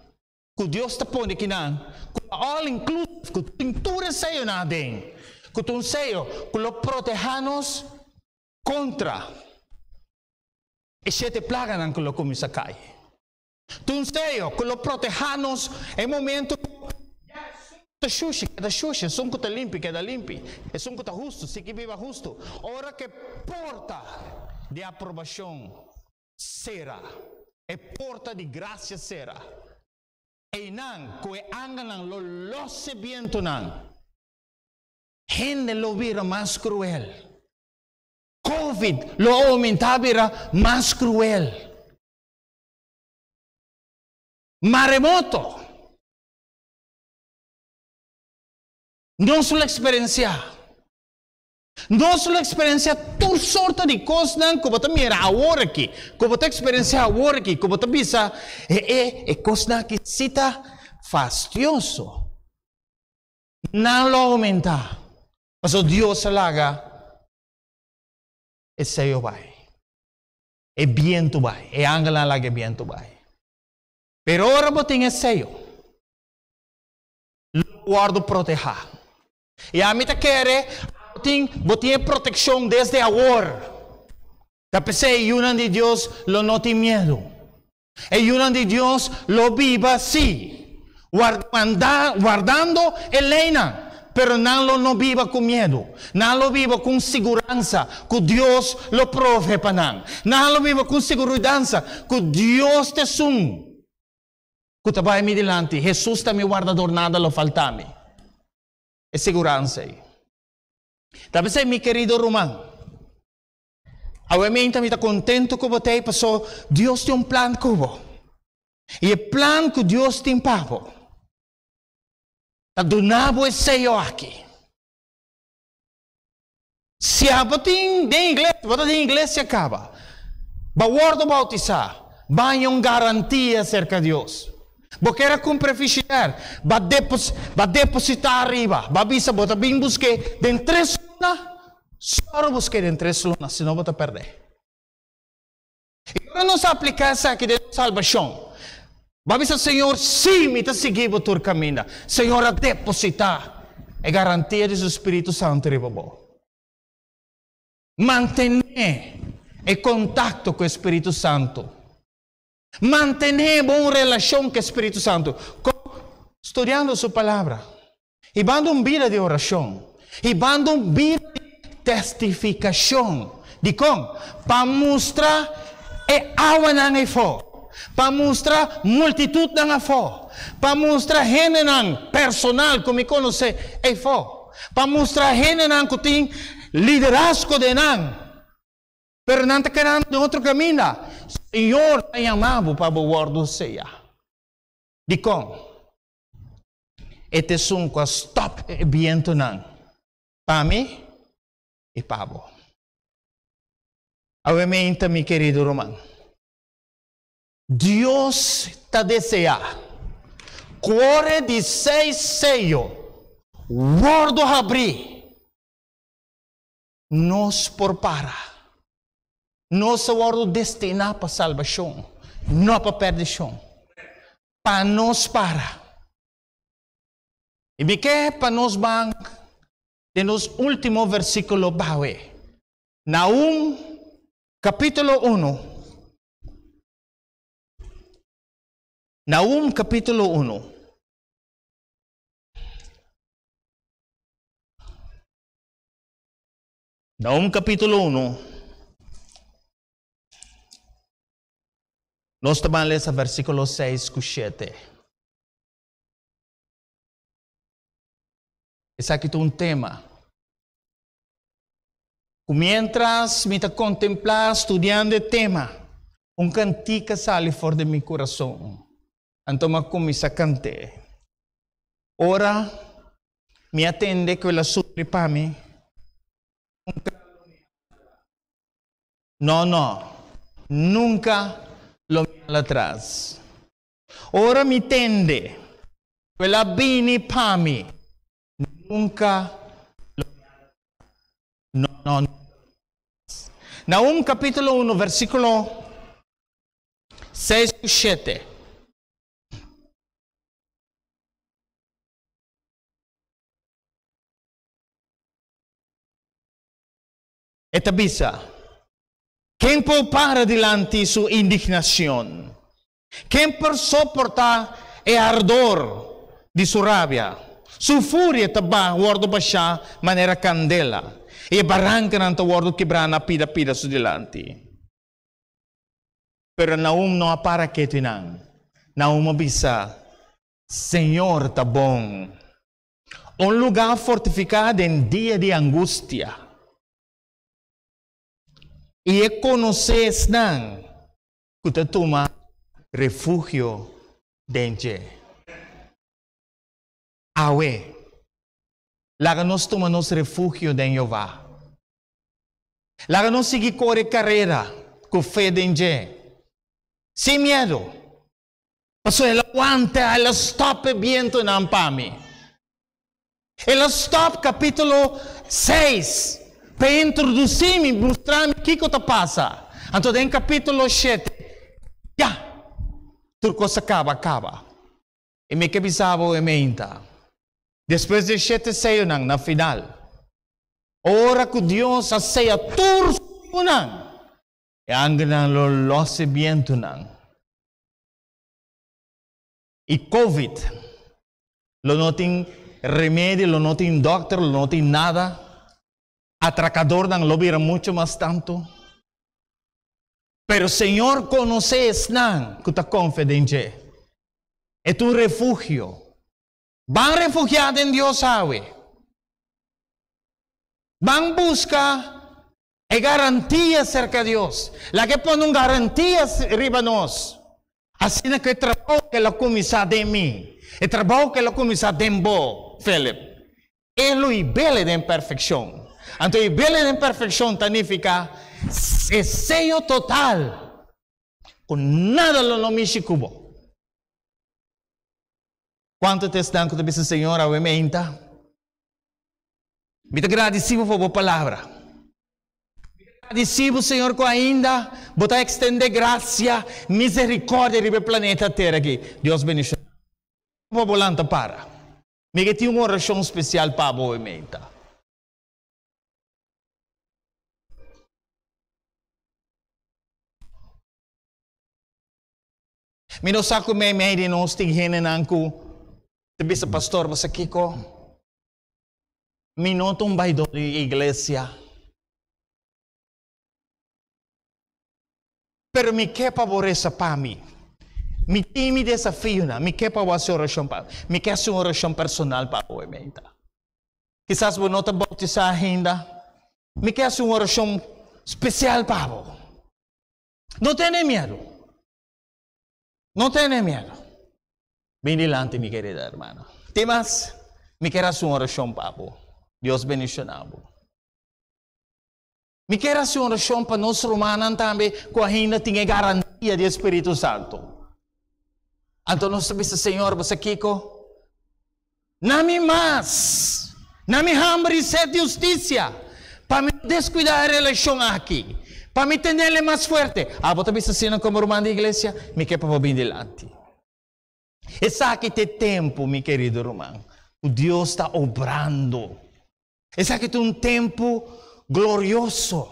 ku Dios ta pone kinan, ku ta all inclusive, ku tin tur e seyonan aden, ku ta un seyo ku lo protehá nos kontra e shete plaganan ku lo kuminsá kai. Ta un seyo ku lo protehá nos e momento ku ya esun ku ta shushi keda shushi, esun ku ta limpi keda limpi, esun ku ta hustu sigui biba hustu. Ora ku e porta di aprobashon sera, e porta di grasia sera. Einan ku e angelnan lo los e bientunan, hende lo bira mas kruel. Covid lo oumentá bira mas kruel. Maremoto. Nos lo eksperensiá. Nos lo eksperensiá tur sorto di kosnan ku bo ta mira awor aki, ku bo ta eksperensiá awor aki, ku bo ta bisa, E e, e kosnan aki sí ta fastioso. Nan lo oumentá, pasobra Dios a laga e seyo bai, e bientu bai, e angelnan a laga e bientu bai. Pero ora bo tin e seyo, lo wòrdu protehá. I ami ta kere bo tin bo tin e protekshon desde awor. Ta p'esei e yunan di Dios lo no tin miedu. E yunan di Dios lo biba sí, wardando wardando e leinan, pero nan lo no biba ku miedu. Nan lo biba ku un siguransa ku Dios lo provee pa nan. Nan lo biba ku un sigurudansa ku Dios ta esun ku ta bai mi dilanti, Hesus ta mi wardador, nada lo falta mi. E siguransa ei. Ta p'esei, mi kerido ruman, awe meinta mi ta kontentu ku bo ta ei paso Dios tin un plan ku bo. I e plan ku Dios tin pa bo ta duna bo e seyo aki. Si abo tin den iglesia, bo ta den iglesia kaba, bo a wòrdu boutisá, bo a haña un garantia serka Dios. Bo kier a kumpra e fishidèr, bo a depos, bo a depositá ariba, bo a bisa bo ta bin busk'é den tres luna, sòru busk'é den tres luna, sino bo ta pèrdè. I ora nos apliká esaki den nos salbashon, bo a bisa, Señor, sí, mi ta sigui bo tur kaminda. Señor a depositá e garantia di su spiritu santu riba bo. Mantené e kontakto ku e spiritu santu. Mantené bo un relashon ku e spiritu santu. Kon? Studiando su Palabra, hibando un bida di orashon, hibando un bida di testifikashon. Dikon? Pa mustra e awanan eifó, pa mustra multitutnan afó, pa mustra hendenan personal ku mi konosé eifó, pa mustra hendenan ku tin liderazgo den nan, pero nan ta kedando den otro kaminda. Señor ta yama bo pa bo wòrdu seyá. Dikon? E ta esun ku a stòp e bientunan pa mi i pa bo. Awe meinta, mi kerido ruman, Dios ta deseá ku ora e di seis seyo wòrdu habrí, nos por para. Nos a wòrdu destiná pa salbashon, no pa pèrdishon. Pa nos para. I mi ke pa nos ban den nos último versíkulo bawe. Nahum kapítulo unu. Nahum kapítulo unu. Nahum kapítulo unu. Nos ta ban lesa versíkulo seis ku shete. Esaki ta un tema ku miéntras mi ta kontemplá studiando e tema, un kantika sali for di mi kurason. Anto mi a kuminsá kant'é. Ora mi a tende ku el a sufri pa mi, nunka lo mi hala atras. No, no, nunka lo mi hala atras. Ora mi tende ku el a bini pa mi, nunka lo mi hala atras. No, no, nunka lo mi hala atras. Nahum kapítulo uno versíkulo seis ku shete. E ta bisa, Ken por para dilanti su indignacion? Ken por soporta e ardor di su rabia? Su furia ta ba wordo bashá manera candela, i e barancanan ta wordo kibrá na pida pida su dilanti. Pero Nahum no a para ketu einan. Nahum a bisa, Señor ta bon. Un lugá fortifiká den dia di angustia. I e konosé esnan ku ta tuma refugio den dje. Awe, laga nos tuma nos refugio den Jehová. Laga nos sigui kore karera ku fe den dje, sin miedu. Pasobra el a wanta, el a stòp e bientunan pa mi. El a stòp kapítulo seis pa e introdusí mi, mustra mi kiko ta pasa. Anto den kapítulo shete, ya, tur kos a kaba kaba. I mi ke bisa bo e meinta, despues di e shete seyonan na final, ora ku Dios a seya tur seyonan, e angelnan lo lòs e bientunan. I covid lo no tin remedio, lo no tin dòkter, lo no tin nada. Atrakadornan lo bira muchu mas tantu. Pero Señor konosé esnan ku ta konfia den dje. E ta un refugio. Ban refugiá den Dios awe. Ban buska e garantia serka Dios. Laga e pone un garantia riba nos. Asina ku e trabou ku el a kuminsá den mi, e trabou ku el a kuminsá den bo, Philip, e lo hib'el den perfekshon. Anto hib'el den perfekshon ta nifiká e seyo total ku nada lo no mishi ku bo. Kuantu ta esnan ku ta bisa, Señor, awe meinta? Mi ta gradisí bo pa bo palabra. Mi ta gradisí bo, Señor, ku ainda bo ta ekstendé grasia, miserikòrdia riba e planeta Tera aki. Dios bendishoná bo. Pa bo lanta para. Mi ke tin un orashon spesial pa bo e meinta. Mi no sa ku meimei di nos tin hendenan ku ta bisa, Pastor, bo sa kiko? Mi no ta un baidó di iglesia. Pero mi ke pa bo resa pa mi. Mi tin mi desafionan. Mi ke pa bo hasi orashon pa mi. Mi ke hasi un orashon personal pa bo, meinta. Kisas bo no ta bautisá ainda. Mi ke hasi un orashon spesial pa bo. No tene miedu. No tene miedu. Bin dilanti, mi kerida hermana. Tin mas? Mi ker hasi un orashon pa bo. Dios bendishoná bo. Mi ker hasi un orashon pa nos rumannan tambe ku ainda tin e garantia di e Spiritu Santu. Anto nos ta bisa, Señor, bo sa kiko? Na mi mas, na mi hamber i set di hustisia, pa mi no deskuidá e relashon aki. Pa mi tenele mas fuerte. Abo ta bisa asina komo ruman di iglesia? Mi ke pa bo bin dilanti. Esaki ta e tempu, mi kerido ruman, ku Dios ta obrando. Esaki ta un tempu glorioso.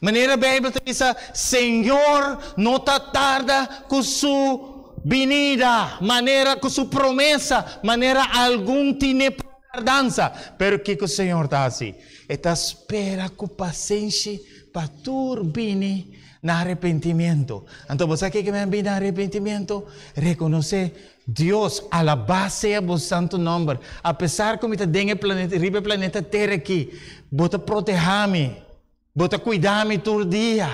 Manera Beibel ta bisa, Señor no ta tarda ku su binida, manera ku su promesa, manera algun tine pa tardansa. Pero kiko Señor ta hasi? E ta spera ku pasenshi pa tur bini na arepentimiento. Anto bo sa kiko men bini na arepentimiento? Rekonosé Dios, alabá sea bo santu nòmber. Apesar ku mi ta den e planeta, riba e planeta Tera aki, bo ta protehá mi, bo ta kuida mi tur dia.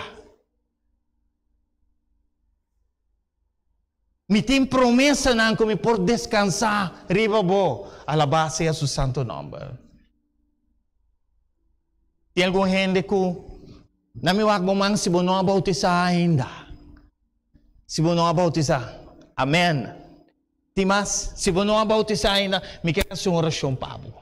Mi tin promesanan ku mi por deskansá riba bo. Alabá sea su santu nòmber. Tin algun hende ku na mi wak bo man si bo no a boutisá ainda. Si bo no a boutisá. Amèn. Tin mas, si bo no a boutisá ainda, mi ke hasi un orashon pa bo.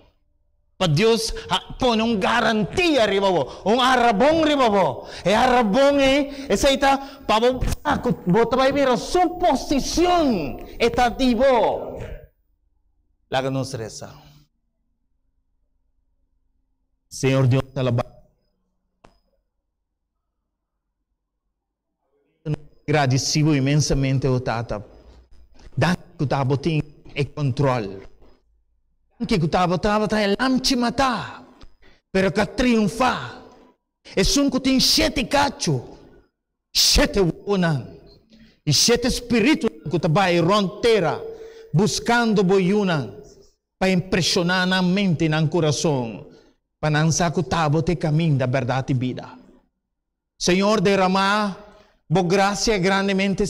Pa Dios pone un garantia riba bo, un arabon riba bo. E arabon ei, esei ta pa bo sa ku bo ta bai mira su posishon, e ta di bo. Laga nos resa. Señor Dios alabá. Gradisí bo inmensamente, o Tata. Danki ku ta bo tin e kontrol. Danki ku ta bo tabata e lamchi matá, pero ku a triunfá. Esun ku tin shete kachu, shete wowonan i shete spiritunan ku ta bai rònt tera buskando bo yunan pa impreshoná nan mente i nan kurason pa nan sa ku ta bo ta e kaminda, bèrdat i bida. Señor deramá Bo gracia grandemente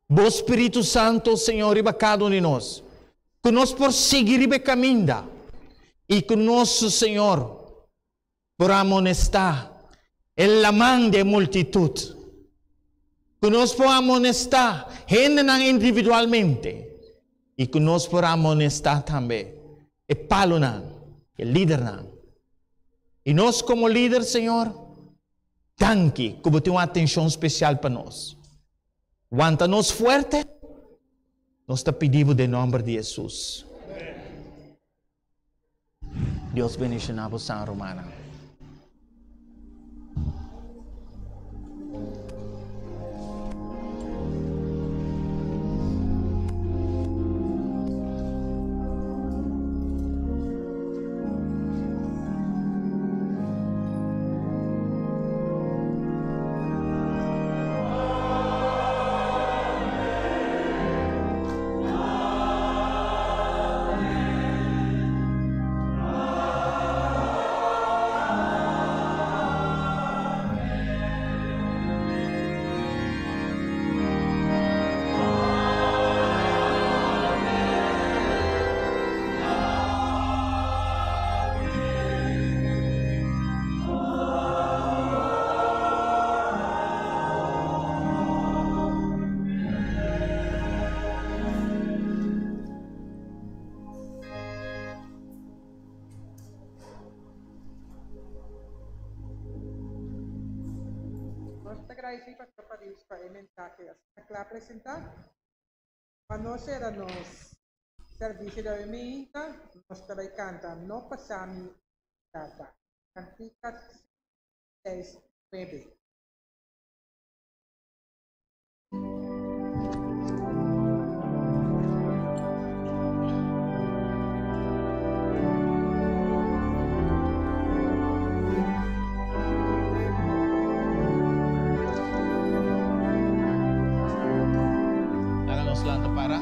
Bo Spiritu Santo Señor riba cada un di nos cu nos por sigui riba e caminda y cu nos Señor por amonesta e laman di e multitud cu nos por amonesta hendenan individualmente y cu nos por amonesta tambe e palonan, e lidernan. I nos komo lider, Señor, danki ku bo tin un atenshon spesial pa nos. Wanta nos fuerte, nos ta pidi bo den nòmber di Hesus. Dios bendishoná bo san rumannan. Nos ta gradisí Pastor Paris pa e mensahe asina kla presentá. Pa nos sera nos servisio di awe meinta, nos ta bai kanta No Pasa Mi Tata, Kantika 6, 9. Laga nos lanta para.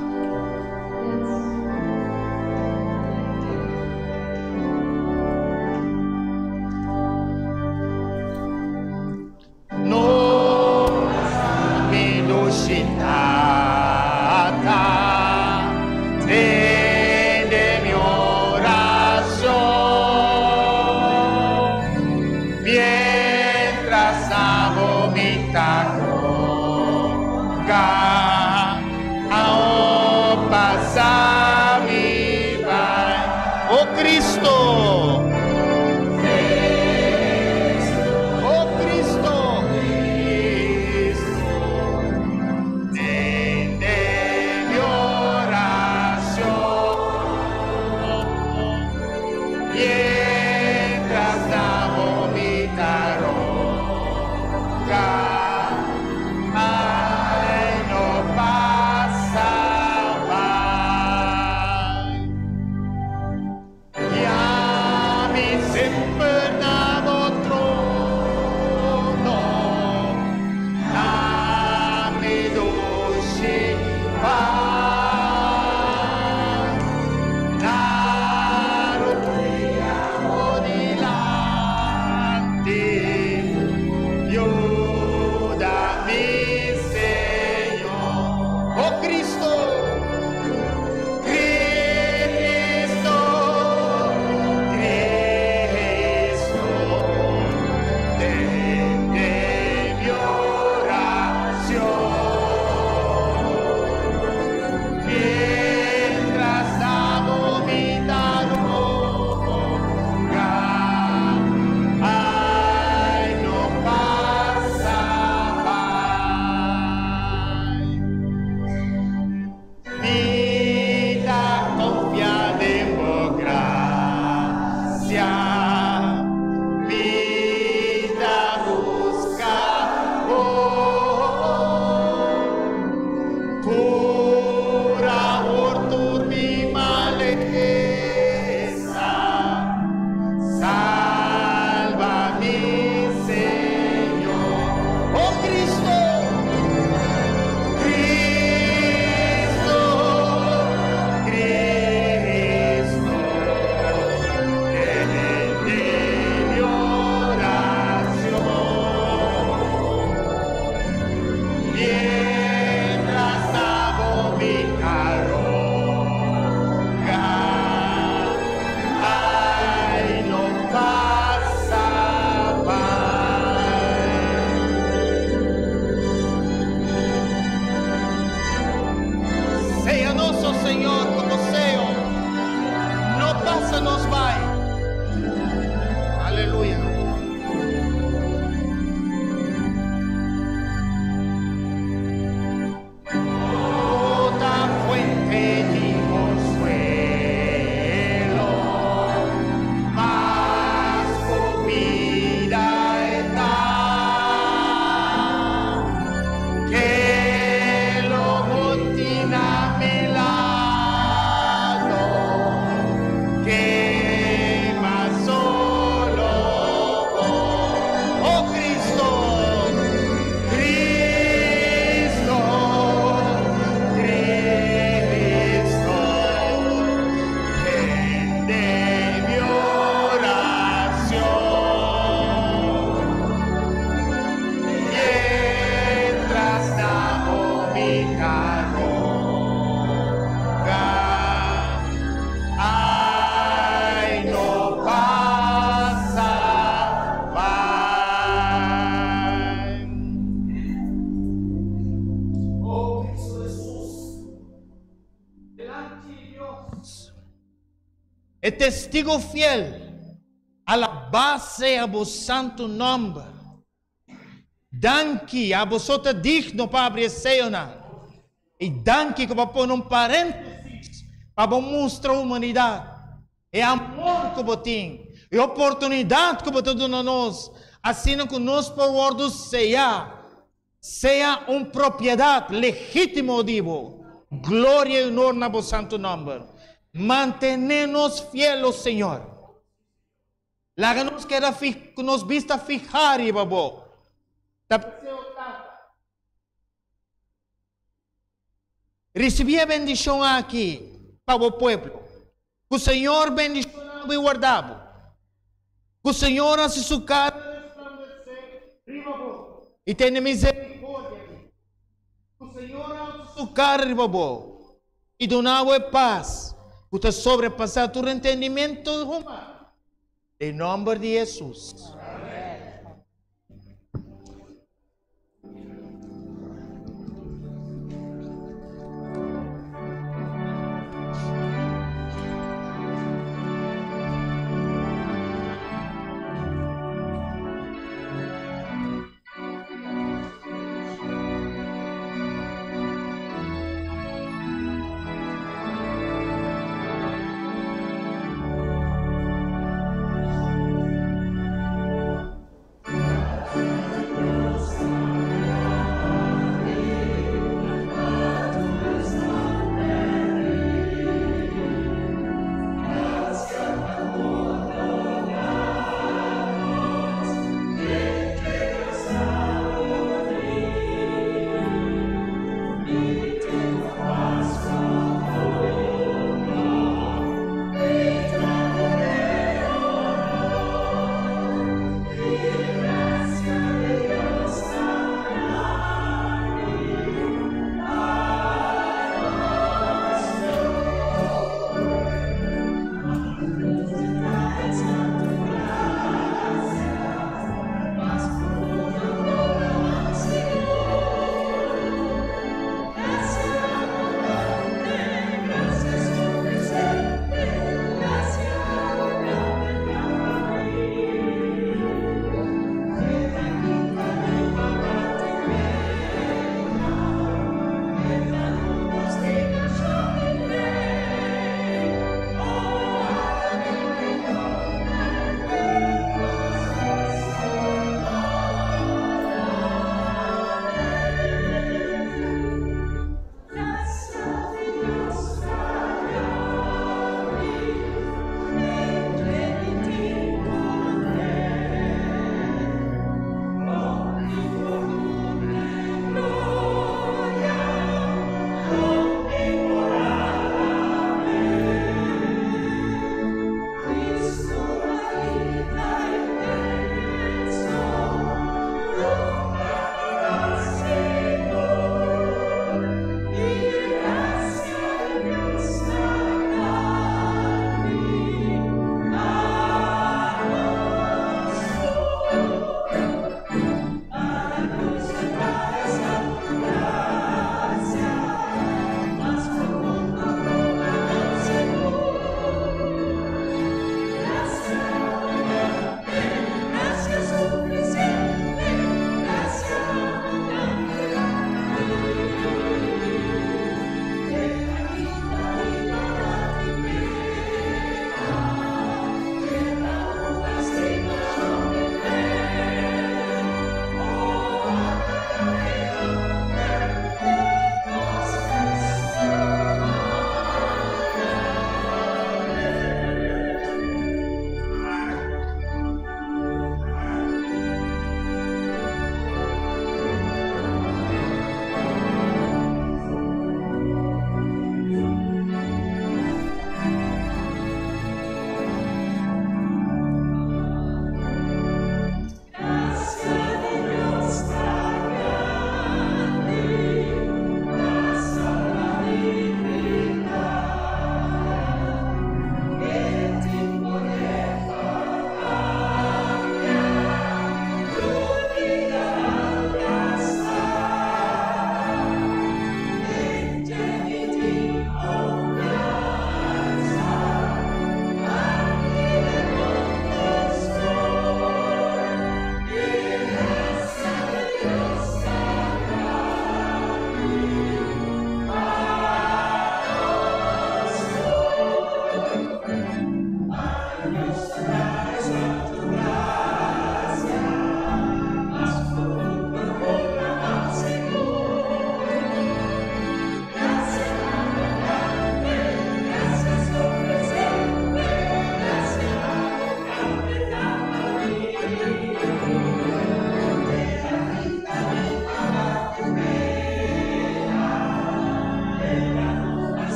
E testigo fiel. Alabá sea bo santu nòmber. Danki, abo so ta digno pa abri e seyonan. I danki ku bo a pone un paréntesis pa bo mustra humanidat e amor ku bo tin, e oportunidat ku bo ta duna nos asina ku nos por wòrdu seyá, sea un propiedat legítimo di bo. Gloria i honor na bo santu nòmber. Mantené nos fiel, o Señor. Laga nos keda ku nos bista fihá riba bo. Ta p'esei, o Tata, risibí e bendishon aki pa bo pueblo. Ku Señor bendishoná bo i warda bo. Ku Señor hasi su kara resplandesé riba bo i tene miserikordia di bo. Ku Señor alsa su kara riba bo i duna bo e pas ku ta sobrepasá tur entendimentu humano. Den nòmber di Hesus.